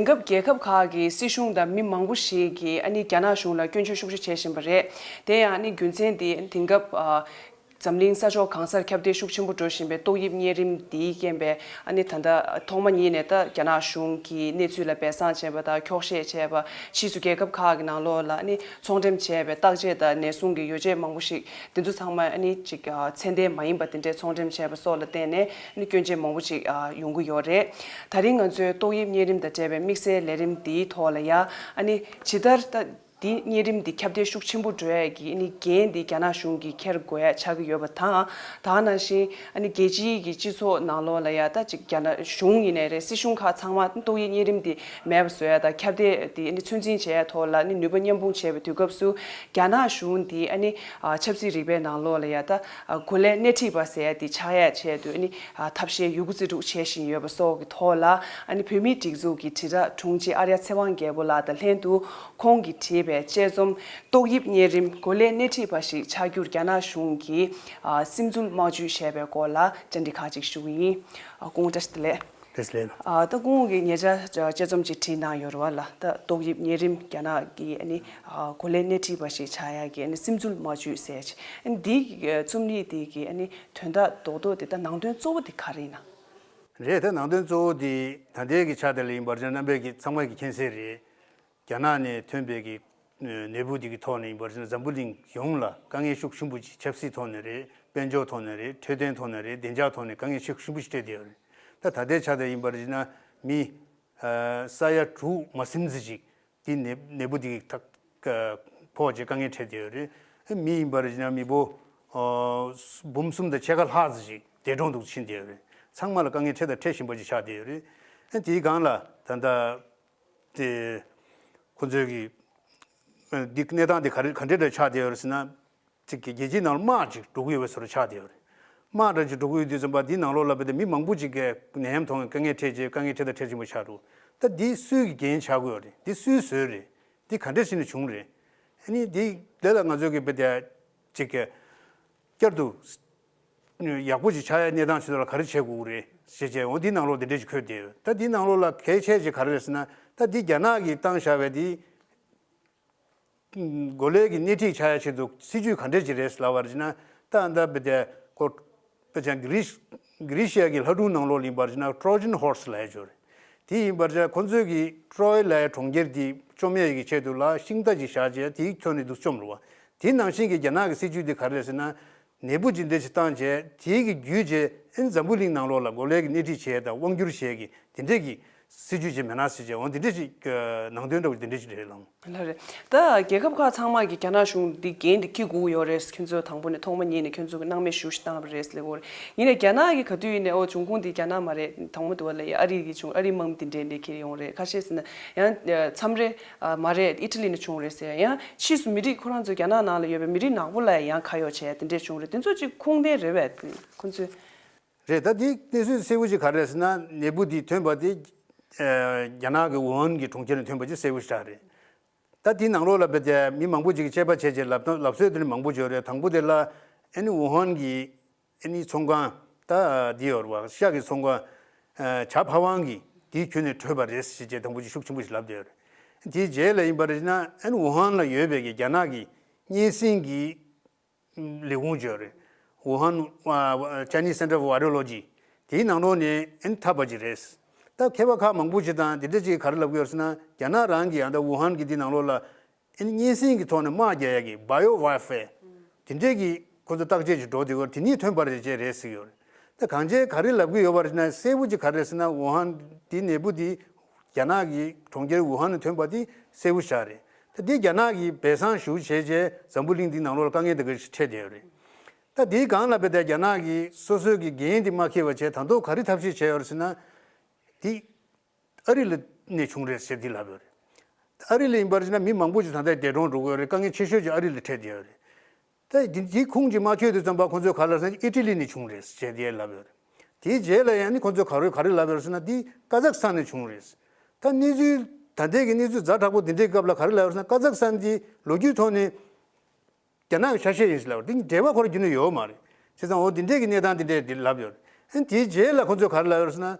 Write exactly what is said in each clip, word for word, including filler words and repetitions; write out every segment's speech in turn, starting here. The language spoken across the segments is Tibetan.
སྐབས་རྒྱལ་ཁབ་ཁག་གི་སྲིད་གཞུང་དང་མི་མང་པོ་ཞིག་གིས་ཨ་ནི་རྒྱ་ནག་གཞུང་ལ་སྐྱོན་བརྗོད་ཤུགས་ཆེ་བྱེད་བཞིན་པ་རེད། དེ་ཡང་ཨ་ནི་རྒྱུ་མཚན་དེ་དེང་སྐབས་ཨ། འཛམ་གླིང་ས་ཕྱོགས་གང་སར་ཁྱབ་གདལ་ཤུགས་ཆེན་པོ་འགྲོ་བཞིན་པའི་ཏོག་དབྱིབས་གཉན་རིམས་འདིའི་རྐྱེན་པས་ཨ་ནི་ད་ལྟ་ཐོག་མ་ཉིད་ནས་ད་རྒྱ་ནག་གཞུང་གིས་གནས་ཚུལ་ལ་སྦས་གསང་བྱས་པ་དང་འཁྱོག་བཤད་བྱས་པ། ཕྱིས་སུ་རྒྱལ་ཁབ་ཁག་གི་ནང་ལོགས་ལ་ཨ་ནི་ཚོང་འགྲེམས་བྱས་པའི་བརྟག་དཔྱད་དང་ནད་སྲུང་གི་ཡོ་བྱད་མང་པོ་ཞིག་དེ་ཚོ་ཚང་མ་ཨ་ནི་ཅིག་ཚད་ལྡན་མ་ཡིན་པ་དེ་འདྲའི་ཚོང་འགྲེམས་བྱས་པ་སོགས་ལ་བརྟེན་ནས་ཨ་ནི་སྐྱོན་ཆ་མང་པོ་ཅིག་ཡོང་གི་ཡོད་རེད། ད་རིང་ང་ཚོའི་ཏོག་དབྱིབས་གཉན་རིམས་དང་འབྲེལ་བའི་དམིགས་བསལ་ལས་རིམ་འདིའི་ཐོག་ལ་ཡ་ཨ་ནི་ཇི་ལྟར་ད། འདི་གཉན་རིམས་འདི་ཁྱབ་གདལ་ཤུགས་ཆེན་པོ་འགྲོ་ཡས་ཀྱི་ཨ་ནི་འགན་འདི་རྒྱ་ནག་གཞུང་གིས་འཁྱེར་དགོས་ཡ་ཆགས་ཀྱི་ཡོད་པ་དང་། ད་ག་ནང་བཞིན་ཨ་ནི་རྒྱལ་སྤྱིའི་གི་སྤྱི་ཚོགས་ནང་ལོགས་ལ་ཡ་ད་ཅིག་རྒྱ་ནག་གཞུང་ཡིན་ནའི་རེད། སྲིད་གཞུང་ཁག་ཚང་མ་ཏོག་དབྱིབས་གཉན་རིམས་འདི་མེད་པ་བཟོ་ཡ་དང་ཁྱབ་གདལ་འདི་ཨ་ནི་ཚོད་འཛིན་བྱེད་ཡ་ཐོག་ལ་ཨ་ནི་ནུས་པ་མཉམ་སྤུངས་བྱས་པའི་དུས་སྐབས་སུ། རྒྱ་ནག་གཞུང་འདི་ཨ་ནི་ཆབ་སྲིད་རིག་པའི་ནང་ལོགས་ལ་ཡ་ད་གོ་ལའི་སྣེ་ཁྲིད་པ་ཟེར་ཡ་འདི་ཆགས་ཡ་ཆེད་དུ་ཨ་ནི་ཐབས་ཤེས་ཡོད་རྒུ་རྩལ་སྤྲུགས་བྱེད་བཞིན་ཡོད་པ་སོགས་ཀྱི་ཐོག་ལ་ཨ་ནི་བོད་མིའི་སྒྲིག་འཛུགས་ཀྱི་དྲིལ་བསྒྲགས་དྲུང་ཆེ་ཨརྱ་ཚེ་དབང་རྒྱལ་པོ་ལགས་དང་ལྷན་དུ། ཁོང་གིས་བྲིས་པའི་དཔྱད་རྩོམ། ཏོག་དབྱིབས་གཉན་རིམས་གོ་ལའི་སྣེ་ཁྲིད་པ་ཞིག་ཆགས་རྒྱུར་རྒྱ་ནག་གཞུང་གིས་ཨ་སིམ་འཛུལ་དམག་ཇུས་བྱས་པའི་སྐོར་ལ་བཅར་འདྲི་ཁག་ཅིག་ཞུ་གི་ཡིན། ཨ་སྐུ་ངོ་བཀྲ་ཤིས་བདེ་ལེགས། བཀྲ་ཤིས་བདེ་ལེགས། ཨ་ད་སྐུ་ངོ་གིས་ཉེ་ཆར་དཔྱད་རྩོམ་ཅིག་བྲིས་གནང་ཡོད་རེད་བ་ལ། ད་ཏོག་དབྱིབས་གཉན་རིམས་རྒྱ་ནག་གི་ཨ་ནི་ཨ་གོ་ལའི་སྣེ་ཁྲིད་པ་ཞིག་ཆགས་ཡག་གི་ཨ་ནི་སིམ་འཛུལ་དམག་ཇུས་ཟེར་ཅིག་ཨ་ནི་འདིའི་རྩོམ་ཡིག་འདི་གི་ཨ་ནི་དོན་དག་རྡོག་རྡོག་དེ་ད་ནང་དོན་གཙོ་བོ་དེ་ག་རེ་ཡིན་ན། རེད། ད་ནང་དོན་གཙོ་བོ་དེ་ད་ལྟའི་གི་ཆ་དེ་ལ་ཡིན་པར་བྱས་ན་རྣམ་པས་ཀྱི་ཚང་མས་ཀྱི་མཁྱེན་གསལ་རེད། རྒྱ་ནག་ནས་ཐོན་པའི་གི་ནད་འབུ་དེ་གི་ཐོག་ནས་ཡིན་པར་བྱས་ན་འཛམ་བུ་གླིང་ཡོངས་ལ་དཀའ་ངལ་ཤུགས་ཆེན་པོ་ཅིག་ཆབ་སྲིད་ཐོག་ནས་རེད། དཔལ་འབྱོར་ཐོག་ནས་རེད། འཕྲོད་བསྟེན་ཐོག་ནས་རེད། བདེ་འཇགས་ཐོག་ནས་དཀའ་ངལ་ཤུགས་ཆེན་པོ་ཞིག་འཕྲད་བསྡད་ཡོད་རེད། ད་ད་ལྟའི་ཆ་དེ་ཡིན་པར་བྱས་ན་མི་ཨ་ས་ཡ་དྲུག་མ་ཟིན་ཙམ་ཅིག་དེ་ནད་ནད་འབུ་དེ་གི་ཐག་ཕོག་བྱས་དཀའ་ངལ་འཕྲད་བསྡད་ཡོད་རེད། མི་ཡིན་པར་བྱས་ན་མི་འབོར་ཨ་འབུམ་གསུམ་དང་ཕྱེད་ཀ་ལྷག་ཙམ་ཞིག་འདས་གྲོངས་འདུག་ཕྱིན་བསྡད་ཡོད་རེད། ཚང་མ་ལ་དཀའ་ངལ་འཕྲད་དང་འཕྲད་བཞིན་པ་ཞིག་ཆགས་བསྡད་ཡོད་རེད། ཨ་དེའི་སྒང་ལ་ད་ལྟ་དེ་ཁོ་ཚོས་ཀྱི་ཨ་འདི་གནས་སྟངས་དེ་ག་རེ་ག་འདྲ་འདྲ་ཆགས་བསྡད་ཡོད་རེད་ཟེར་ན། ཅིག་གི་རྒྱལ་སྤྱིའི་ནང་ལ་དམག་ཅིག་འགྲོ་གི་ཡོད་པའི་བཟོ་འདྲ་ཆགས་བསྡད་ཡོད་རེད། དམག་འདྲ་ཅིག་འགྲོ་གི་ཡོད་དུས་ཙམ་པ་འདིའི་ནང་ལོགས་ལ་བས་ཏེ་མི་མང་པོ་ཅིག་གིས་ནད་ཡམས་ཐོག་ནས་དཀའ་ངལ་འཕྲད་རྗེས་དཀའ་ངལ་འཕྲད་དང་འཕྲད་བཞིན་པ་ཆགས་འདུག་ད་འདི་སུའི་གི་འགན་ཆགས་ཀྱི་ཡོད་རེད། འདི་སུས་བཟོས་རེད། འདི་ག་འདྲ་བྱས་ནས་བྱུང་རེད། ཨ་ནི་འདི་འདི་ལ་ང་ཚོས་ཀྱི་བས་ཏེ་ཅིག་གི་བསྐྱར་དུ་ཡག་པོ་ཅིག་ཆགས་ཡ་གནས་སྟངས་ཆེད་དུ་ལ་ག་རེ་བྱེད་དགོས་ཀྱི་རེད་ཞེས་བྱས། འོ་འདིའི་ནང་ལོགས་འདི་འདྲ་ཅིག་འཁོད་བསྡད་ཡོད། ད་འདིའི་ནང་ལོགས་ལ་གལ་ཆེ་ཅིག་ག་རེ་རེད་ཟེར་ན། ད་འདི་རྒྱ་ནག་གིས་བཏང་བཞག་པའི་འདི་གོ་ལའི་གི་སྣེ་ཁྲིད་ཆགས་ཡ་ཆེད་དུ་སྲིད་ཇུས་ག་འདྲས་ཅིག་རེད་ལབ་པར་བྱས་ན། ད་ཨ་ད་བི་དེ་ཁོ་པེ་ཅང་གི་རི་གི་རི་ཤི་ཡ་གི་ལྷ་སྒྲུང་ནང་ལོགས་ལ་ཡིན་པར་བྱས་ན་Trojan Horse་ལབ་ཡ་ཅིག་ཡོད་རེད། དེ་ཡིན་པར་བྱས་ཁོ་ཚོས་ཀྱི་ཀྲོའི་ལབ་ཡ་གྲོང་ཁྱེར་དེ་བཅོམ་ཡ་གི་ཆེད་དུ་ལ་ཤིང་རྟ་ཅིག་བཞག་བྱས་དེའི་ཁྱོན་ནས་འདུག་བཅོམ་རུ་བ། དེ་ནང་བཞིན་གྱི་རྒྱ་ནག་གི་སྲིད་ཇུས་དེ་ག་རེ་རེད་ཟེར་ན། ནད་འབུ་ཇི་འདྲ་ཞིག་བཏང་བྱས་དེའི་གི་བརྒྱུད་བྱས་ཨ་ནི་འཛམ་བུ་གླིང་ནང་ལོགས་ལ་གོ་ལའི་གི་སྣེ་ཁྲིད་བྱས་དང་དབང་བསྒྱུར་བྱས་ཀྱི་དེ་འདྲས་ཀྱི་སྲིད་ཇུས་ཅིག་མེད་ན་ཟེར་བྱས། འོ་དེ་འདྲས་ཅིག་ནང་དོན་འདྲ་བོ་དེ་འདྲས་ཅིག་རེད་ལགས། ལགས་རེད། ད་རྒྱལ་ཁབ་ཁག་ཚང་མ་གི་རྒྱ་ནག་གཞུང་འདི་འགན་འདི་འཁྱེར་དགོས་ཀྱི་ཡོད་རེད། ཁྱོད་ཚོས་དང་པོ་ནས་ཐོག་མ་ཉིད་ནས་ཁྱོད་ཚོ་གི་སྣང་མེད་ཞུ་ཞིག་བཏང་བ་རེད་ཟེར་ལབ་ཀྱི་ཡོད་རེད། ཡིན་ནའི་རྒྱ་ནག་གི་ག་དུས་ཡིན་ནའི་འོ་འབྱུང་ཁུངས་འདི་རྒྱ་ནག་མ་རེད། དང་པོ་དུ་བ་ལ་ཡ་ཨ་རི་གི་བྱུང་། ཨ་རི་དམག་མི་འདི་འདྲས་འདྲས་འཁྱེར་ཡོང་རེད། ཁ་ཤས་ཟེར་ན་ཡང་མཚམས་རེ་ཨ་མ་རེད། ཨི་ཊ་ལི་ནས་བྱུང་རེད་ཟེར། ཡང་ཕྱིས་སུ་མི་རིགས་ཁོ་རང་ཚོ་རྒྱ་ནག་ནང་ལ་ཡོད་པའི་མི་རིགས་ནག་པོ་ལ་ཡང་ཁ་གཡོག་བྱས་དེ་འདྲས་བྱུང་རེད། དེ་ཚོ་ཅིག་ཁུངས་ལྡན་རེད་པས་ཁོ་ཚོས། རེད། ད་འདི་གནས་ཚུལ་གསལ་པོ་ཅིག་ག་རེ་རེད་ཟེར་ན། ནད་འབུ་འདི་ཐོན་པ་དེ་ཨ་རྒྱ་ནག་གི་ཝུ་ཧན་གྱི་གྲོང་ཁྱེར་ནས་ཐོན་པ་ཅིག་གསལ་པོ་ཞིག་རེད། ད་དེའི་ནང་ལོགས་ལ་བས་ཏེ་མི་མང་པོ་ཅིག་གིས་དཔྱད་པ་བྱས་རྗེས་ལབ་སྟངས་ལབ་སྲོལ་དེ་ནི་མང་པོ་ཅིག་ཡོད་རེད། དང་པོ་དེ་ལ་ཨ་ནི་ཝུ་ཧན་གྱི་ཨ་ནི་ཚོང་ཁང་ད་འདི་ཡོད་རེད་བ། ཤ་གི་ཚོང་ཁང་ཨ་བྱ་ཕ་ཝང་གི་དེའི་ཁྱོན་ནས་འཕྲོས་པ་རེད་ཟེར་བྱས་དང་པོ་ཅིག་ཤུགས་ཆེན་པོ་ཞིག་ལབ་བསྡད་ཡོད་རེད། དེའི་རྗེས་ལ་ཡིན་པ་རེད་ན་ཨ་ནི་ཝུ་ཧན་ལ་ཡོད་པའི་གི་རྒྱ་ནག་གི་གཉན་སྲིན་གྱི་ལས་ཁུངས་ཅིག་ཡོད་རེད། ཝུ་ཧན་ཨ་Chinese Center for Virology། དེའི་ནང་ལོགས་ནས་ཨ་ནི་ཐོབ་པ་ཅིག་རེད། ད་མཁས་པ་ཁག་མང་པོ་ཅིག་དང་དེ་འདྲ་ཅིག་ག་རེ་ལབ་ཀྱི་ཡོད་རེད་ཟེར་ན། རྒྱ་ནག་རང་གིས་ཡང་ད་ཝུ་ཧན་གྱི་དེའི་ནང་ལོགས་ལ་ཨ་ནི་གཉན་སྲིན་གྱི་ཐོག་ནས་དམག་རྒྱག་ཡག་གི་bio warfare་དེ་འདྲས་ཀྱི་ཁོ་ཚོ་བརྟག་དཔྱད་ཅིག་འགྲོ་དུས་སྐབས་དེ་གཉིས་ཐོན་པ་རེད་ཅེས་རེད་ཟེར་གྱི་ཡོད་རེད། ད་གང་ཅི་ག་རེ་ལབ་ཀྱི་ཡོད་པ་རེད་ན། གསལ་པོ་ཅིག་ག་རེ་རེད་ཟེར་ན། ཝུ་ཧན་དེའི་ནད་འབུ་དེ་རྒྱ་ནག་གི་གྲོང་ཁྱེར་ཝུ་ཧན་ནས་ཐོན་པ་དེ་གསལ་པོ་ཞིག་རེད། ད་དེ་རྒྱ་ནག་གིས་སྦས་གསང་ཞུ་བྱས་རྗེས་འཛམ་བུ་གླིང་འདིའི་ནང་ལོགས་ལ་དཀའ་ངལ་འདི་ག་ཞིག་འཕྲད་བསྡད་ཡོད་རེད། ད་དེའི་སྒང་ལ་བས་ད་རྒྱ་ནག་གིས་སོ་སོའི་གི་འགན་འདི་མ་འཁྱེར་བ་བྱས་ད་དུང་ག་རེ་ཐབས་ཤེས་བྱས་ཡོད་རེད་ཟེར་ན། དེ་ཨ་རི་ལ་ནས་བྱུང་རེད་ཟེར་འདི་ལབ་ཡོད་རེད། ཨ་རི་ལ་ཡིན་པར་བྱས་ན་མི་མང་པོ་ཞིག་ད་ལྟ་འདས་གྲོངས་འགྲོ་གི་ཡོད་རེད། དཀའ་ངལ་ཆེ་ཤོས་ཅིག་ཨ་རི་ལ་འཕྲད་བསྡད་ཡོད་རེད། ད་འདི་འདི་ཁུངས་ཀྱིས་མ་ཆོད་དུས་ཙམ་པ་ཁོ་ཚོས་ག་རེ་ལབ་ཟེར་ན་ཨི་ཊ་ལི་ནས་བྱུང་རེད་ཟེར་དེ་ལབ་ཡོད་རེད། དེའི་རྗེས་ལ་ཡང་ནི་ཁོ་ཚོས་ག་རེ་ག་རེ་ལབ་ཡོད་ཟེར་ན། འདི་ཀ་ཛག་སི་ཐན་ནས་བྱུང་རེད། ད་གནས་ཚུལ་ད་ལྟའི་གི་གནས་ཚུལ་ཛ་དྲག་པོ་འདི་འདྲའི་སྐབས་ལ་ག་རེ་ལབ་ཡོད་ཟེར་ན། ཀ་ཛག་སི་ཐན་འདི་ལོ་རྒྱུས་ཐོག་ནས་རྒྱ་ནག་གི་ཆ་ཤས་ཡིན་ཟེར་ལབ་ཡོད་རེད། འདི་འབྲེལ་བ་ཁོ་རང་རྒྱུན་ནས་ཡོད་མ་རེད། བྱས་ཙང་འོ་འདི་འདྲའི་གི་གནས་སྟངས་འདི་འདྲའི་འདི་ལབ་ཡོད་རེད། ཨ་ནི་དེའི་རྗེས་ལ་ཁོ་ཚོས་ག་རེ་ལབ་ཡོད་ཟེར་ན།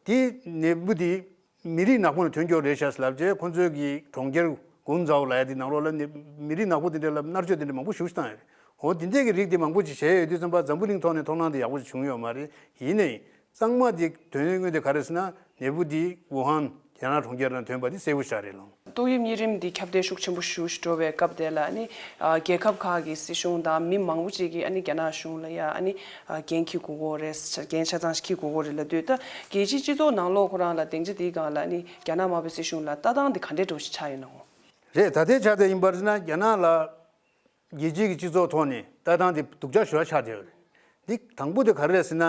དེ་ནད་འབུ་དེ་ མི་རིགས་ནག་པོ་ནས་ཐོན་ཀྱོག་རེད་ཤག་ལབ་རྗེས་ཁོ་ཚོའི་གི་གྲོང་ཁྱེར་གུང་ཛའོ་ལབ་ཡ་དེ་ནང་ལོགས་ལ་ནི་མི་རིགས་ནག་པོ་དེ་འདྲ་ལ་མནར་གཅོད་དེ་འདྲ་མང་པོ་ཞེ་པོ་ཅིག་བཏང་ཡོད་རེད། འོ་དེ་འདྲས་ཀྱི་རིགས་དེ་མང་པོ་ཅིག་བྱས་ཡོད་དུས་ཙམ་པ་འཛམ་བུ་གླིང་ཐོག་ནས་མཐོང་སྣང་དེ་ཡག་པོ་ཞིག་བྱུང་ཡོད་མ་རེད། ཡིན་ནའི་གཙང་མ་དེ་དོན་དངོས་དེ་ག་རེ་ཟེར་ན་ནད་འབུ་དེ་ཝུ་ཧན་རྒྱ་ནག་གྲོང་ཁྱེར་ནང་ཐོན་པ་དེ་གསལ་པོ་ཞིག་རེད་ལགས། ཏོག་དབྱིབས་གཉན་རིམས་འདི་ཁྱབ་གདལ་ཤུགས་ཆེན་པོ་ཞེ་པོ་ཞིག་འགྲོ་བའི་སྐབས་དེ་ལ་ཨ་ནི་ཨ་རྒྱལ་ཁབ་ཁག་གི་སྲིད་གཞུང་དང་མི་མང་པོ་ཅིག་གིས་ཨ་ནི་རྒྱ་ནག་གཞུང་ལ་ཡ་ཨ་ནི་ཨ་འགན་འཁྱེར་དགོས་ཀྱི་རེད། འགན་ཆ་ཚང་ཞིག་འཁྱེར་དགོས་ཀྱི་རེད་ལབ་དུས། ད་རྒྱལ་སྤྱིའི་སྤྱི་ཚོགས་ནང་ལོགས་ཁོ་རང་ལ་སྡིངས་ཆ་དེའི་སྒང་ལ་ཨ་ནི་རྒྱ་ནག་དམར་པོའི་སྲིད་གཞུང་ལ་ལྟ་སྟངས་དེ་ག་འདྲས་འདྲ་བོ་ཞིག་ཆགས་ཡོད་ན་འོང་། རེད། ད་ལྟའི་ཆ་དེ་ཡིན་པར་བྱས་ན་རྒྱ་ནག་ལ་རྒྱལ་སྤྱིའི་གི་སྤྱི་ཚོགས་ཐོག་ནས་ལྟ་སྟངས་དེ་སྡུག་ཅག་ཞེ་པོ་ཆགས་བསྡད་ཡོད་རེད། འདི་དང་པོ་དེ་ག་རེ་རེད་ཟེར་ན།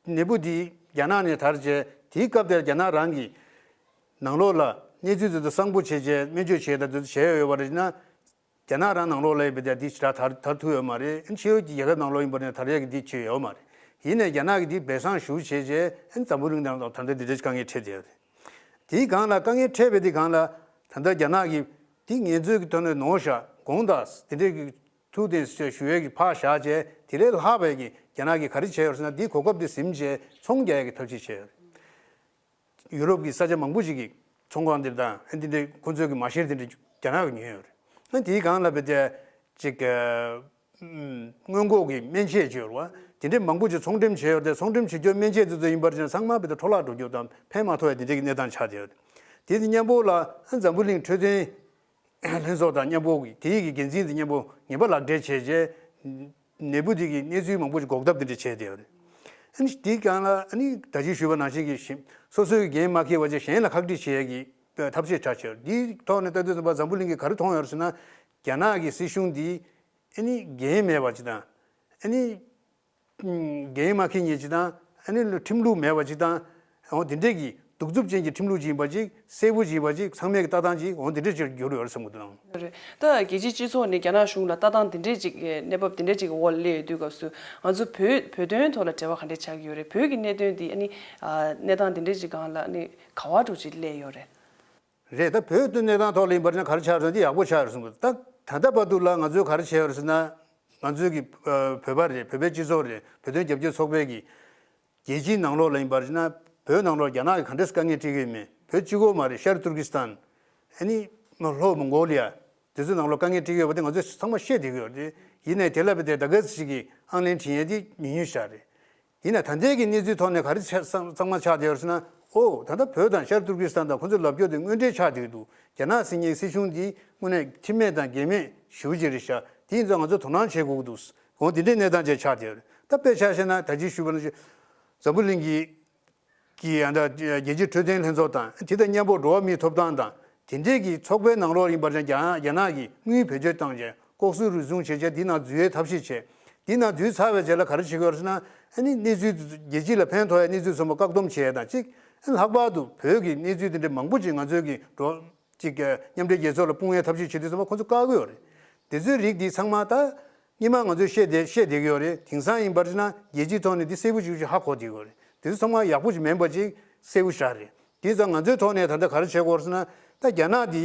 ནད་འབུ་འདི་རྒྱ་ནག་ནས་དར་རྗེས་དེའི་སྐབས་དེར་རྒྱ་ནག་རང་གི་ནང་ལོགས་ལ་གནས་ཚུལ་དེ་ཚོ་གསང་པོ་བྱས་རྗེས་སྨན་བཅོས་བྱས་དང་དེ་ཚོ་བྱས་ཡོད་པ་རེད་ན། རྒྱ་ནག་རང་ནང་ལོགས་ལ་ཡིན་པ་དེ་འདི་ཞེ་དྲག་དར་དར་ཐུབ་ཡོད་མ་རེད། ཨ་ནི་ཕྱི་རོལ་གྱི་རྒྱལ་ཁབ་ནང་ལོགས་ཡིན་པ་ནས་དར་ཡས་ཀྱི་འདི་བྱས་ཡོད་མ་རེད། ཡིན་ནའི་རྒྱ་ནག་གིས་འདི་སྦས་གསང་ཞེ་པོ་བྱས་རྗེས་ཨ་ནི་འཛམ་བུ་གླིང་ནང་ལ་ད་ལྟ་འདི་འདྲའི་དཀའ་ངལ་འཕྲད་བསྡད་ཡོད་རེད། དེའི་སྒང་ལ་དཀའ་ངལ་འཕྲད་པའི་དེའི་སྒང་ལ་ད་ལྟ་རྒྱ་ནག་གིས་འདི་ངན་ཚོད་ཀྱི་ཐོག་ནས་ནོར་བཞག་དགོངས་དག་དེ་འདྲའི་གི་ཐུགས་བདེན་ཞུ་ཡས་ཀྱི་ཕར་བཞག་བྱས་དེ་ལས་ལྷག་པའི་གི་རྒྱ་ནག་གིས་ག་རེ་བྱས་ཡོད་ཟེར་ན། འདིའི་གོ་སྐབས་འདི་ཟིན་བྱས་ཚོང་རྒྱག་ཡས་ཀྱི་ཐབས་ཤེས་བྱས་ཡོད་རེད། ཡུ་རོབ་ཀྱི་ས་ཆ་མང་པོ་ཞིག་གི་ཚོང་ཁང་འདི་དང་ཨ་འདི་འདྲའི་ཁོ་ཚོའི་གི་མ་ཤེར་དེ་འདྲ་རྒྱ་ནག་གིས་ཉོས་ཡོད་རེད། ཨ་དེའི་སྒང་ལ་བས་ཏེ་ཅིག་སྔོན་འགོག་གི་སྨན་ཆས་བྱས་ཡོད་རེད་བ། དེ་འདྲའི་མང་པོ་ཅིག་ཚོང་འགྲེམས་བྱས་ཡོད་རེད་དེ། ཚོང་འགྲེམས་བྱེད་རྒྱུ་སྨན་ཆས་དེ་ཚོ་ཡིན་པར་བྱས་ན་ཚང་མ་བས་ཏེ་འཕྲོ་བརླག་འགྲོ་རྒྱུ་དང་ཕན་མ་ཐོགས་ཡས་དེ་འདྲའི་གི་གནས་སྟངས་ཆགས་བསྡད་ཡོད་རེད། དེ་དེ་མཉམ་པོ་ལ་ཨ་འཛམ་བུ་གླིང་འཕྲོད་བསྟེན་ལྷན་ཚོགས་དང་མཉམ་པོ་གི་དེའི་གི་འགན་འཛིན་དེ་མཉམ་པོ་ངན་པ་ལག་སྦྲེལ་བྱས་རྗེས་ནད་འབུ་དེ་གི་གནས་ཚུལ་མང་པོ་ཞིག་འགོག་ཐབས་དེ་འདྲ་བྱས་བསྡད་ཡོད་རེད། ཨ་ནི་དེའི་སྒང་ལ་ཨ་ནི་ད་ཅི་ཞུས་པ་ནང་བཞིན་གྱི་ཞིང་སོ་སོའི་འགན་མ་འཁྱེར་བ་བྱས་གཞན་ལ་ཁག་དཀྲི་བྱེད་ཡས་ཀྱི་ཐབས་ཤེས་ཆགས་བྱས་ཡོད་རེད། དེའི་ཐོག་ནས་ལྟ་དུས་ཙམ་པ་འཛམ་བུ་གླིང་གིས་ག་རེ་མཐོང་ཡོད་རེད་ཟེར་ན། རྒྱ་ནག་གི་སྲིད་གཞུང་འདི་ཨ་ནི་འགན་མེད་པ་ཅིག་དང་། ཨ་ནི་འགན་མ་འཁྱེར་མཁན་ཅིག་དང་། ཨ་ནི་ཁྲིམས་ལུགས་མེད་པ་ཅིག་དང་། འོ་དེ་འདྲས་ཀྱི་གདུག་རྩུབ་ཅན་གྱི་ཁྲིམས་ལུགས་ཅིག་ཡིན་པ་ཅིག་གསལ་པོ་ཅིག་ཡིན་པ་ཅིག་ཚང་མས་ཀྱི་ལྟ་སྟངས་ཅིག་འོ་དེ་འདྲས་ཅིག་གྱུར་ཡོད་རེད་བསམ་གྱི་འདུག་ལགས། རེད། ད་རྒྱལ་སྤྱིའི་སྤྱི་ཚོགས་ནས་རྒྱ་ནག་གཞུང་ལ་ལྟ་སྟངས་དེ་འདྲས་ཅིག་གནས་བབ་དེ་འདྲས་ཅིག་གི་འོག་སླེབས་ཡོད་དུས་སྐབས་སུ་ང་ཚོ་བོད་བོད་དོན་ཐོག་ལ་འབྲེལ་བ་ག་འདྲས་ཆགས་ཀྱི་ཡོད་རེད། བོད་ཀྱི་གནད་དོན་འདི་ཨ་ནི་གནས་སྟངས་དེ་འདྲས་ཅིག་སྒང་ལ་ཨ་ནི་ག་བ་འགྲོ་ཅིག་སླེབས་ཡོད་རེད། རེད། ད་བོད་དོན་གནས་སྟངས་ཐོག་ལ་ཡིན་པར་ན་ག་རེ་ཆགས་རེད་ཟེར་ན་འདི་ཡག་པོ་ཆགས་ཡོད་བསམ་གྱི་འདུག་ད་ད་ལྟ་བར་དུ་ལ་ང་ཚོས་ག་རེ་བྱས་ཡོད་རེད་ཟེར་ན། ང་ཚོའི་གི་བོད་པ་རེད། བོད་པའི་སྤྱི་ཚོགས་རེད། བོད་དོན་རྒྱབ་སྐྱོར་ཚོགས་པའི་གི་རྒྱལ་སྤྱིའི་ནང་ལོགས་ལ་ཡིན་པར་ན་བོད་ནང་ལོགས་རྒྱ་ནག་གིས་ག་འདྲས་དཀའ་ངལ་སྤྲད་ཀྱི་ཡོད་མེད། བོད་གཅིག་པོ་མ་རེད། ཤར་ཏུར་ཀི་སི་ཐན། ཨ་ནི་ལྷོ་མོང་གོ་ལི་ཡ། དེ་ཚོའི་ནང་ལོགས་དཀའ་ངལ་སྤྲད་ཀྱི་ཡོད་པ་དེ་ང་ཚོས་ཚང་མ་ཤེས་བསྡད་ཀྱི་ཡོད་རེད། ཡིན་ནའི་དེ་ལ་བས་ཏེ་ད་ག་ཟེ་ཞིག་གིས་ཨང་ལན་དྲིས་ཡས་དེ་ཉུང་ཉུང་ཞིག་རེད། ཡིན་ན་ད་ལྟའི་གི་གནས་ཚུལ་ཐོག་ནས་ག་རེ་ཆགས་ཚང་ཚང་མ་ཆགས་བསྡད་ཡོད་ཟེར་ན། ཨོ་ད་ལྟ་བོད་དང་ཤར་ཏུར་ཀི་སི་ཐན་དང་ཁོ་ཚོའི་ལབ་སྐྱོར་དེ་དངོས་འབྲེལ་ཆགས་བསྡད་ཀྱི་འདུག་རྒྱ་ནག་ཟེར་མཁན་སྲིད་གཞུང་འདི་དངོས་གནས་ཁྲིམས་མེད་དང་འགལ་མེད་ཞེ་པོ་ཅིག་རེད་ཤག་དེ་ཡིན་ཙང་ང་ཚོས་དོ་སྣང་བྱེད་དགོས་ཀྱི་འདུག་འོ་དེ་འདྲའི་གནས་སྟངས་ཅིག་ཆགས་བསྡད་ཡོད་རེད། ད་དཔེ་ཆ་བཞག་ན་ད་ཅི་ཞུས་པ་ནང་བཞིན་འཛམ་བུ་གླིང་གི་གི་ཨ་ད་རྒྱལ་སྤྱིའི་འཕྲོད་བསྟེན་ལྷན་ཚོགས་དང་དེ་དང་མཉམ་པོ་འགྲོ་བ་མིའི་ཐོབ་ཐང་དང་དེ་འདྲའི་གི་ཚོགས་པའི་ནང་ལོགས་ཡིན་པར་ཀྱང་རྒྱ་རྒྱ་ནག་གིས་དངུལ་བེད་སྤྱོད་བཏང་བྱས་ལྐོག་ཟ་རུལ་སུངས་བྱས་བྱས་དེ་ནང་འཛུལ་ཡའི་ཐབས་ཤེས་བྱས། དེ་ནང་འཛུལ་ཚར་བའི་རྗེས་ལ་ག་རེ་བྱེད་ཀྱི་ཡོད་རེད་ཟེར་ན། ཨ་ནི་གནས་ཚུལ་རྒྱལ་སྤྱི་ལ་ཕན་ཐོགས་ཡའི་གནས་ཚུལ་ཚང་མ་བཀག་སྡོམ་བྱས་ཡ་དང་གཅིག་ཨ་ནི་ལྷག་པར་དུ་བོད་ཀྱི་གནས་ཚུལ་དེ་འདྲའི་མང་པོ་ཅིག་ང་ཚོའི་གི་འགྲོ་གཅིག་མཉམ་འབྲེལ་རྒྱལ་ཚོགས་ལ་སྤུངས་ཡའི་ཐབས་ཤེས་བྱེད་དུས་ཚང་མ་ཁོ་ཚོ་བཀག་གི་ཡོད་རེད། དེ་ཚོའི་རིགས་འདི་ཚང་མ་ད། སྔོན་མ་ང་ཚོས་བཤད་བསྡད་བཤད་བསྡད་ཀྱི་ཡོད་རེད། དེང་སང་ཡིན་པར་བྱས་ན་རྒྱལ་སྤྱིའི་ཐོག་ནས་འདི་གསལ་པོ་ཞེ་པོ་ཅིག་ཧ་གོ་བསྡད་ཀྱི་ཡོད་རེད། དེ་ཚོ་ཚང་མ་ཡག་པོ་ཅིག་མིན་པ་ཅིག་གསལ་པོ་ཞིག་རེད། དེ་ཙང་ང་ཚོའི་ཐོག་ནས་ད་ལྟ་ག་རེ་བྱེད་དགོས་རེད་ཟེར་ན། ད་རྒྱ་ནག་འདི་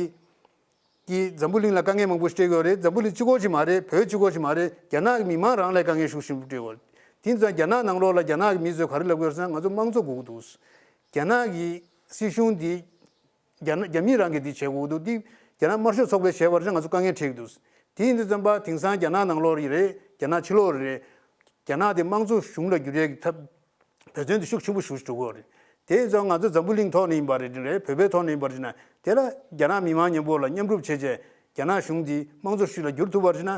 གིས་འཛམ་བུ་གླིང་ལ་དཀའ་ངལ་མང་པོ་ཞིག་སྤྲད་ཀྱི་ཡོད་རེད། འཛམ་བུ་གླིང་གཅིག་པོ་ཅིག་མ་རེད། བོད་གཅིག་པོ་ཅིག་མ་རེད། རྒྱ་ནག་གི་མི་མང་རང་ལ་དཀའ་ངལ་ཤུགས་ཆེན་པོ་སྤྲད་ཡོད་རེད། དེ་ཙང་རྒྱ་ནག་ནང་ལོགས་ལ་རྒྱ་ནག་གི་མི་ཚོས་ག་རེ་ལབ་ཀྱི་ཡོད་རེད་ཟེར་ན། ང་ཚོ་དམངས་གཙོ་དགོས་ཀྱི་འདུག་རྒྱ་ནག་གི་སྲིད་གཞུང་འདི་རྒྱ་ནག་རྒྱ་མི་རང་གིས་འདི་བྱེད་དགོས་འདུག་འདི་རྒྱ་ནག་དམར་ཤོག་ཚོགས་པས་བྱས་པར་ང་ཚོ་དཀའ་ངལ་འཕྲད་ཀྱི་འདུག་དེ་ཡིན་དུས་ཙམ་པ་དེང་སང་རྒྱ་ནག་ནང་ལོགས་རེད། རྒྱ་ནག་ཕྱི་ལོགས་རེད། རྒྱ་ནག་དེ་དམངས་གཙོ་གཞུང་ལ་བསྒྱུར་ཡས་ཀྱི་ཐབས་འབད་བརྩོན་དེ་ཤུགས་ཆེན་པོ་ཞིག་འགྲོ་གི་ཡོད་རེད། དེ་ཡིན་ཙང་ང་ཚོ་འཛམ་བུ་གླིང་ཐོག་ནས་ཡིན་པ་རེད། བོད་པའི་ཐོག་ནས་ཡིན་པར་བྱས་ན་དེ་ལ་རྒྱ་ནག་མི་མང་མཉམ་པོ་ལ་མཉམ་རུབ་བྱས་བྱས་རྒྱ་ནག་གཞུང་འདི་དམངས་གཙོ་ཞིག་ལ་བསྒྱུར་ཐུབ་པར་བྱས་ན།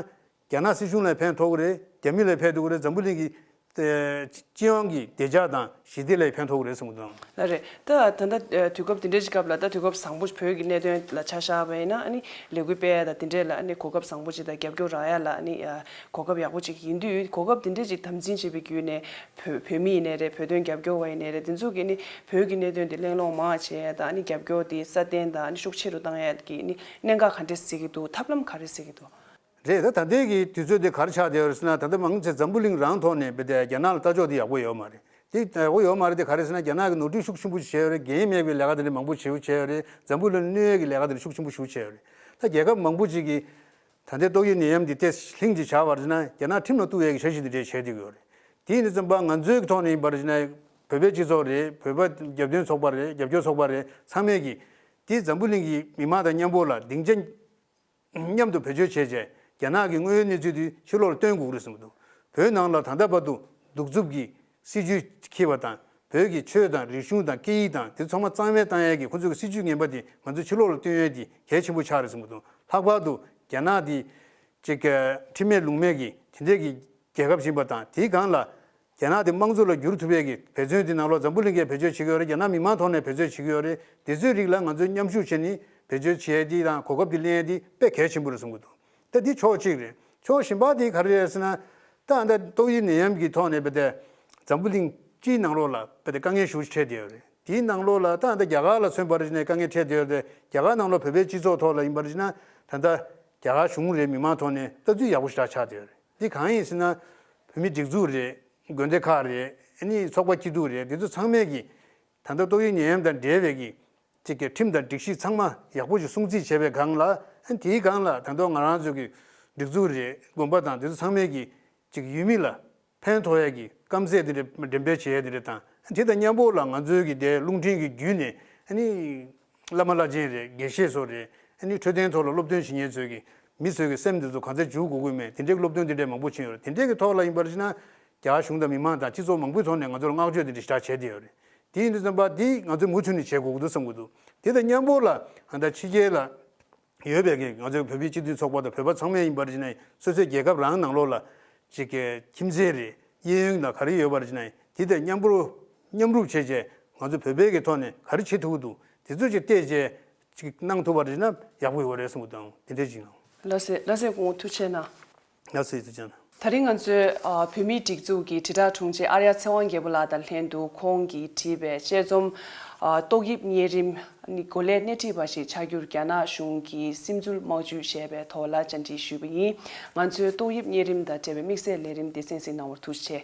རྒྱ་ནག་སྲིད་གཞུང་ལ་ཕན་ཐོགས་ཀྱི་རེད། རྒྱ་མི་ལ་ཕན་ཐོགས་ཀྱི་རེད། འཛམ་བུ་གླིང་གི་ཨེ་སྤྱི་ཡོངས་ཀྱི་བདེ་འཇགས་དང་ཞི་བདེ་ལ་ཕན་ཐོགས་ཀྱི་རེད་བསམ་གྱི་འདུག་ལགས་རེད། ད་ད་ལྟ་ཨེ་དུས་སྐབས་འདི་འདྲའི་སྐབས་ལ་ད་དུས་སྐབས་བཟང་པོ་བོད་ཀྱི་གནད་དོན་ལ་ཆ་བཞག་པ་ཡིན་ན། ཨ་ནི་ལས་འགུལ་སྤེལ་ཡ་དང་དེ་འདྲས་ལ་ཨ་ནི་གོ་སྐབས་བཟང་པོ་ཅིག་དང་རྒྱབ་སྐྱོར་རག་ཡ་ལ་ཨ་ནི་ཨ་གོ་སྐབས་ཡག་པོ་ཅིག་ཡིན་དུས། གོ་སྐབས་འདི་འདྲས་ཅིག་དམ་འཛིན་བྱེད་པའི་བརྒྱུད་ནས་བོད་བོད་མི་ཡིན་ནའི་རེད། བོད་དོན་རྒྱབ་སྐྱོར་བ་ཡིན་ནའི་རེད། འདི་ཚོ་གིས་ཨ་ནི་བོད་ཀྱི་གནད་དོན་འདི་གླེང་སློང་མང་བྱེད་ཡ་དང་། ཨ་ནི་རྒྱབ་སྐྱོར་འདི་སྲ་བརྟན་དང་ཨ་ནི་ཤུགས་ཆེ་རུ་བཏང་ཡ་གི་ཨ་ནི་གནད་འགག་ག་འདྲས་གཟིགས་ཀྱི་འདུག་ཐབས་ལམ་ག་རེ་གཟིགས་ཀྱི་འདུག་རེད། ད་ད་ལྟའི་གི་དུས་ཚོད་དེ་ག་རེ་ཆགས་བསྡད་ཡོད་རེད་ཟེར་ན། ད་ལྟ་མང་ཆེ་འཛམ་བུ་གླིང་རང་ཐོག་ནས་བས་ཏེ་རྒྱ་ནག་ལ་ལྟ་ཕྱོགས་དེ་ཡག་པོ་ཡོད་མ་རེད། དེ་ཡག་པོ་ཡོད་མ་རེད་དེ་ག་རེ་ཟེར་ན། རྒྱ་ནག་གིས་ནོར་འཁྲུལ་ཤུགས་ཆེན་པོ་ཞིག་བྱས་ཡོད་རེད། འགན་མེད་པའི་ལས་ཀ་དེ་འདྲ་མང་པོ་བྱས་བྱས་ཡོད་རེད། འཛམ་བུ་གླིང་ལ་གནོད་ཡས་ཀྱི་ལས་ཀ་དེ་འདྲ་ཤུགས་ཆེན་པོ་ཞིག་བྱས་ཡོད་རེད། ད་རྒྱལ་ཁབ་མང་པོ་ཅིག་གིས་ད་ལྟའི་ཏོག་དབྱིབས་ནད་ཡམས་འདི་ཏོག་ཙམ་ལྷིང་ཅིག་འཇགས་པར་བྱས་ན་རྒྱ་ནག་ཁྲིམས་ལ་གཏུག་ཡས་ཀྱི་འཆར་གཞི་འདི་འདྲ་བྱས་བསྡད་ཀྱི་ཡོད་རེད། དེ་ཡིན་དུས་ཙམ་པ་ང་ཚོའི་ཐོག་ནས་ཡིན་པར་བྱས་ན། བོད་པའི་སྤྱི་ཚོགས་རེད། བོད་པ་རྒྱབ་རྟེན་ཚོགས་པ་རེད། རྒྱབ་སྐྱོར་ཚོགས་པ་རེད། ཚང་མས་ཀྱིས་འདི་འཛམ་བུ་གླིང་གི་མི་མང་དང་མཉམ་པོ་ལ་སྡིངས་ཆ་མཉམ་དུ་བེད་སྤྱོད་བྱས་རྗེས། རྒྱ་ནག་གི་དངོས་ཡོད་གནས་ཚུལ་དེ་ཕྱི་ལོགས་ལ་སྟོན་དགོས་ཀྱི་རེད་བསམ་གྱི་འདུག་བོད་ནང་ལ་ད་ལྟ་བར་དུ་གདུག་རྩུབ་ཀྱི་སྲིད་བྱུས་འཁྱེར་བ་དང་། བོད་ཀྱི་ཆོས་དང་རིག་གཞུང་དང་སྐད་ཡིག་དང་དེ་ཚང་མ་གཙང་མ་བཏང་ཡས་ཀྱི་ཁོ་ཚོའི་སྲིད་བྱུས་ངན་པ་དེ་ང་ཚོས་ཕྱི་ལོགས་ལ་སྟོན་ཡས་དེ་གལ་ཆེན་པོ་ཆགས་རེད་བསམ་གྱི་འདུག་ལྷག་པར་དུ་རྒྱ་ནག་དེ་ཅིག་ཁྲིམས་མེད་ལུགས་མེད་ཀྱི་དེ་འདྲས་ཀྱི་རྒྱལ་ཁབ་ཡིན་པ་དང་། དེའི་སྒང་ལ་རྒྱ་ནག་དེ་དམངས་གཙོ་ལ་བསྒྱུར་ཐུབ་ཡས་ཀྱི་འབད་བརྩོན་དེ་ནང་ལོགས་འཛམ་བུ་གླིང་གིས་བེད་སྤྱོད་བྱེད་ཀྱི་ཡོད་རེད། རྒྱ་ནག་མི་མང་ཐོག་ནས་བེད་སྤྱོད་བྱེད་ཀྱི་ཡོད་རེད། དེ་ཚོའི་རིགས་ལ་ང་ཚོས་མཉམ་ཞུགས་བྱས་ནས་བེད་སྤྱོད་བྱེད་ཡས་དེ་དང་གོ་སྐབས་དེ་ལེན་ཡས་དེ་དཔེ་གལ་ཆེན་པོ་རེད་བསམ་གྱི་འདུག་ད་འདི་ཕྱོགས་གཅིག་རེད། ཕྱོགས་གཞན་པ་དེ་ག་རེ་རེད་ཟེར་ན། ད་ཨ་ད་ཏོག་དབྱིབས་ནད་ཡམས་ཀྱི་ཐོག་ནས་བལྟས་ཏེ་འཛམ་བུ་གླིང་སྤྱིའི་ནང་ལོགས་ལ་བལྟས་ཏེ་དཀའ་ངལ་ཞེ་པོ་ཅིག་འཕྲད་བསྡད་ཡོད་རེད། དེའི་ནང་ལོགས་ལ་ད་ཨ་ད་རྒྱ་གར་ལ་མཚོན་པ་རེད་ཟེར་ནས་དཀའ་ངལ་འཕྲད་བསྡད་ཡོད་རེད། རྒྱ་གར་ནང་ལོགས་བོད་པའི་སྤྱི་ཚོགས་ཐོག་ལ་ཡིན་པ་རེད་ཟེར་ན། ད་ལྟ་རྒྱ་གར་གཞུང་རེད། མི་མང་ཐོག་ནས་ལྟ་ཚུལ་ཡག་པོ་ཞེ་དྲག་ཆགས་བསྡད་ཡོད་རེད། འདི་གང་ཡིན་ཟེར་ན། བོད་མི་སྒྲིག་འཛུགས་རེད། དགོན་སྡེ་ཁག་རེད། ཨ་ནི་ཚོགས་པ་སྐྱིད་སྡུག་རེད། འདི་ཚོ་ཚང་མས་ཀྱིས་ད་ལྟ་ཏོག་དབྱིབས་ནད་ཡམས་དང་འབྲེལ་བའི་གི་ཅིག་གི་ཁྲིམས་དང་སྒྲིག་གཞི་ཚང་མ་ཡག་པོ་ཞིག་སྲུང་བརྩི་བྱས་པའི་སྒང་ལ། ཨ་ནི་དེའི་སྒང་ལ་ད་ལྟ་ང་རང་ཚོ་གི་སྒྲིག་འཛུགས་རེད། དགོན་པ་དང་དེ་ཚོ་ཚང་མས་ཀྱིས་ཅིག་ཡུལ་མི་ལ་ཕན་ཐོགས་ཡས་ཀྱི་རྐང་རྩེད་དེ་འདྲ་འགྲེམས་སྤེལ་བྱེད་ཡས་དེ་འདྲ་དང་། དེ་དང་མཉམ་པོ་ལ་ང་ཚོའི་གི་དེ་རླུང་འཕྲིན་གྱི་བརྒྱུད་ནས་ཨ་ནི་བླ་མ་བླ་ཆེན་རེད། དགེ་བཤེས་ཚོ་རེད། ཨ་ནི་འཕྲོད་བསྟེན་ཐོག་ལ་སློབ་སྟོན་བྱེད་མཁན་ཚོའི་གི་མི་ཚོའི་གི་སེམས་དེ་ཚོ་ག་ཚོད་འཇུག་དགོས་ཀྱི་མེད། དེ་འདྲའི་གི་སློབ་སྟོན་དེ་འདྲ་མང་པོ་བྱུང་ཡོད་རེད། དེ་འདྲའི་གི་ཐོག་ལ་ཡིན་པར་བྱས་ན་རྒྱ་གར་གཞུང་དང་མི་མང་དང་སྤྱི་ཚོགས་མང་པོའི་ཐོག་ནས་ང་ཚོར་བསྔགས་བརྗོད་དེ་འདྲ་ཞེ་དྲག་བྱས་བསྡད་ཡོད་རེད། དེ་ཡིན་དུས་ཙམ་པ་འདི་ང་ཚོས་མུ་མཐུད་ནས་བྱེད་དགོས་ཀྱི་འདུག་བསམ་གྱི་འདུག་དེ་དང་མཉམ་པོ་ལ་ཨ་ད་ཕྱི་རྒྱལ་ལ་ཡོད་པའི་གི་ང་ཚོའི་བོད་མིའི་སྤྱི་མཐུན་ཚོགས་པ་དང་བོད་པ་ཚང་མས་ཡིན་པར་བྱས་ན་སོ་སོའི་རྒྱལ་ཁབ་རང་ནང་ལོགས་ལ་ཅིག་གི་ཁྱིམ་མཚེས་རེད། གཡས་གཡོན་ལ་ག་རེ་ཡོད་པར་བྱས་ན་དེ་དང་མཉམ་པོ་མཉམ་རུབ་བྱས་རྗེས་ང་ཚོ་བོད་པའི་གི་ཐོག་ནས་ག་རེ་བྱེད་ཐུབ་ཀྱི་འདུག་དེ་ཚོ་ཅིག་བལྟས་རྗེས་ཅིག་གནང་ཐུབ་པར་བྱས་ན་ཡག་པོ་ཡོད་རེད་བསམ་གྱི་འདུག་དེ་འདྲ་ཅིག་གནང་། ལགས་སེ། ལགས་སེ། སྐུ་ངོ་ཐུགས་རྗེ་གནང་། ལགས་སེ། ཐུགས་རྗེ་གནང་། ད་རིང་ང་ཚོས་ཨ་བོད་མིའི་སྒྲིག་འཛུགས་ཀྱི་དྲིལ་བསྒྲགས་དྲུང་ཆེ་ཨརྱ་ཚེ་དབང་རྒྱལ་པོ་ལགས་དང་ལྷན་དུ་ཁོང་གིས་བྲིས་པའི་དཔྱད་རྩོམ། ཨ་ཏོག་དབྱིབས་གཉན་རིམས་ནི་གོ་ལའི་སྣེ་ཁྲིད་པ་ཞིག་ཆགས་རྒྱུར་རྒྱ་ནག་གཞུང་གིས་སིམ་འཛུལ་དམག་ཇུས་ཞེས་པའི་ཐོག་ལ་བཅར་འདྲི་ཞུས་པ་ཡིན། ང་ཚོའི་ཏོག་དབྱིབས་གཉན་རིམས་དང་འབྲེལ་བའི་དམིགས་བསལ་ལས་རིམ་འདི་གསན་གཟིགས་གནང་བར་ཐུགས་རྗེ་ཆེ།